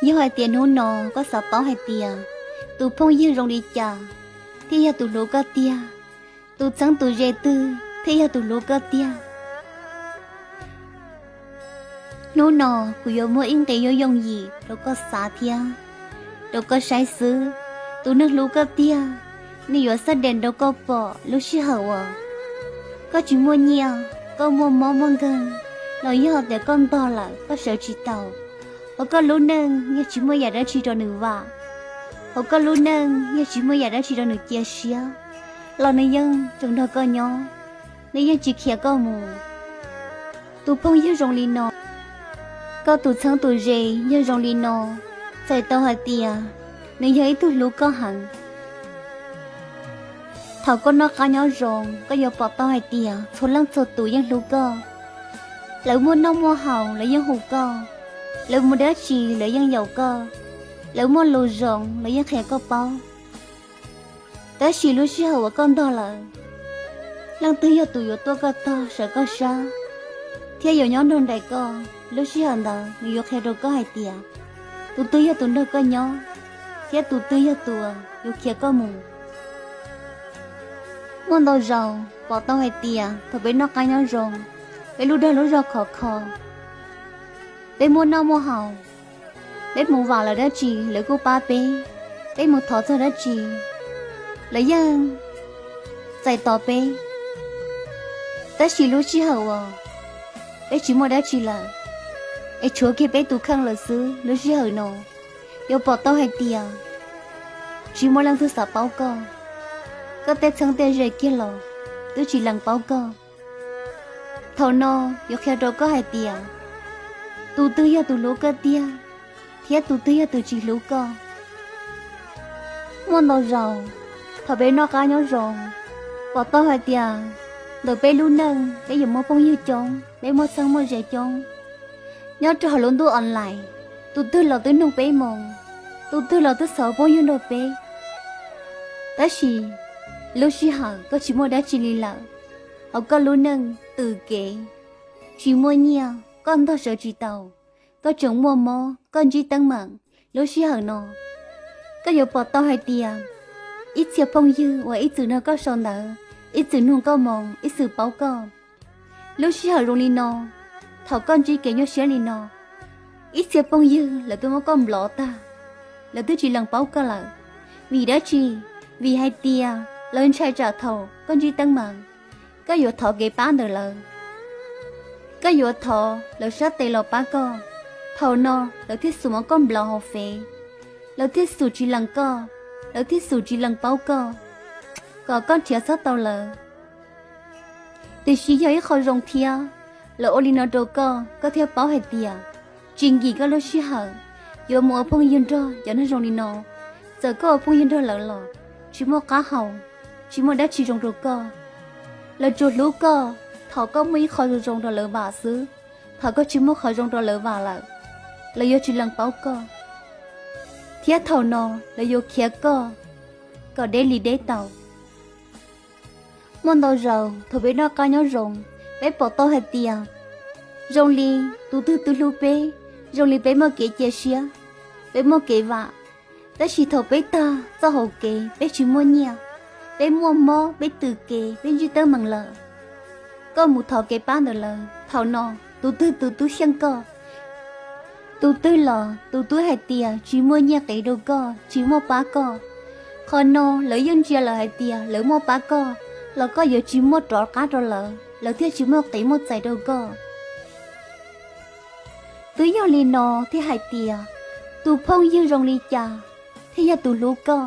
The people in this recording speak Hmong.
Yog hais tias hnub no koj xav paub hais tias tus phooj ywg zoo li cas thiaj yog tus hlub koj tiag, tus txheeb tus ze twg thiaj yog tus hlub koj tiag. Hnub no kuv yuav muaj ib nqe yooj yooj yim rau koj xav thiab rau koj saib xwb. Tus neeg hlub koj tiag, nws yuav xab dees rau koj pom lub sij hawm uas koj tsis muaj nyiaj, koj muaj mob muaj nkeeg, los yog tias koj ntog lawm koj sawv tsis tau. Hauv koj lub neej yog tsis muaj yam dab tsi rau nws vam, hauv koj lub neej yog tsis muaj yam dab tsi rau nws cia siab, los nws yeej tseem nrog koj nyob, nws yeej tsis khiav koj mus. Tus phooj ywg zoo li no, koj tus txheeb tus ze yog zoo li no, txhais tau hais tias nws yog ib tug hlub koj heev. Thaum koj noj qab nyob zoo, koj yuav pom tau hais tias txhua leej txhua tus yeej hlub koj. Lawv muaj noj muaj haus lawv yeej hu koj, lawv mus dab tsi lawv yeej yaum koj, lawv muaj lus zoo lawv yeej qhia koj paub. Tab sis lub sij hawm uas koj ntog lawm, leej twg yog tus yuav tuaj koj tog sawv koj sab, thiab yuav nyob nrog nraim koj? Lub sij hawm ntawd nws yuav qhia rau koj hais tias tus twg yog tus nrog koj nyob, thiab tus twg yog tus yuav khiav koj mus. Muaj ntau zaus pom tau hais tias thaum peb noj qab nyob zoo, peb lub dag lub zog khov kho, peb muaj noj muaj haus, peb mus vam lawv dab tsi lawv kuj pab peb, peb mus thov txog dab tsi lawv yeej txais tos peb. Tab sis lub sij hawm uas peb tsis muaj dab tsi lawm, es tshuav kiag peb tus kheej lawm xwb, lub sij hawm no yuav pom tau hais tias tsis muaj leej twg xav paub koj. Koj tej txheeb tej ze kiag los twb tsis lees paub koj. Thaum no yuav qhia rau koj hais tias tus twg yog tus hlub koj tiag, thiab tus twg yog tus tsis hlub koj. Muaj ntau zaus thaum peb noj qab nyob zoo, pom tau hais tias ntawm peb lub neej peb yuav muaj phooj ywg coob, peb muaj txheeb muaj ze coob. Nyob rau hauv lub ntuj online, tus twg los twb nug peb moo, tus twg los twb xav ua phooj ywg nrog peb. Tab sis lub sij hawm koj tsis muaj dab tsi li lawm, hauv koj lub neej tws kev, tsis muaj nyiaj, koj ntog sawv tsis tau, koj tseem muaj mob, koj ntsib teeb meem, lub sij hawm no koj yuav pom tau hais tias ib txhia phooj ywg uas ib txwm nrog koj sau ntawv, ib txwm nug koj moo, ib txwm paub koj, lub sij hawm zoo li no, thaum koj ntsib kev nyuaj siab li no, ib txhia phooj ywg lawv twb muab koj nplov tag, lawv twb tsis lees paub koj lawm. Vim dab tsi? Vim hais tias lawv ntshai tsam thaum koj ntsib teeb meem, koj yuav thov kev pab ntawm lawv, koj yuav thov lawv sab tes los pab koj. Thaum no lawv thiaj xub muab koj nplov hauv fev, lawv thiaj xub tsis lees koj, lawv thiaj xub tsis lees paub koj, kom koj nrhiav txhob tau lawv. Tiam sis yog ib qho zoo thiab, lawv ua li no rau koj, koj thiaj paub hais tias tsis nkim koj lub sij hawm yuav mus ua phooj ywg nrog cov neeg zoo li no. Txawm koj ua phooj ywg nrog lawv los tsis muaj qab hau, tsis muaj dab tsi zoo rau koj. Lawv tsuas hlub koj thaum koj muaj ib qho zoo zoo rau lawv vam xwb. Thaum koj tsis muaj qhov zoo rau lawv vam lawm, lawv yuav tsis lees paub koj, thiab thaum no lawv yuav khiav koj kom deb li deb tau. Muaj ntau zaus thaum peb noj qab nyob zoo, peb pom tau hais tias zoo li tus twg twb hlub peb, zoo li peb muaj kev cia siab, peb muaj kev vam. Tab sis thaum peb tag txoj hauv kev, peb tsis muaj nyiaj, peb muaj mob, peb tws kev, peb ntsib teeb meem lawm, koj mus thov kev pab ntawm lawv, thaum no tus twg tus twb xyeej koj, tus twg los tus twb hais tias tsis muaj nyiaj qiv rau koj, tsis muaj pab koj. Qhov no lawv yeej ntsia lawm hais tias lawv muaj pab koj los koj yuav tsis muaj rov qab rau lawv, lawv thiaj tsis muaj qiv muaj txais rau koj. Twb yog li no thiaj hais tias tus phooj ywg zoo li cas thiaj yog tus hlub koj,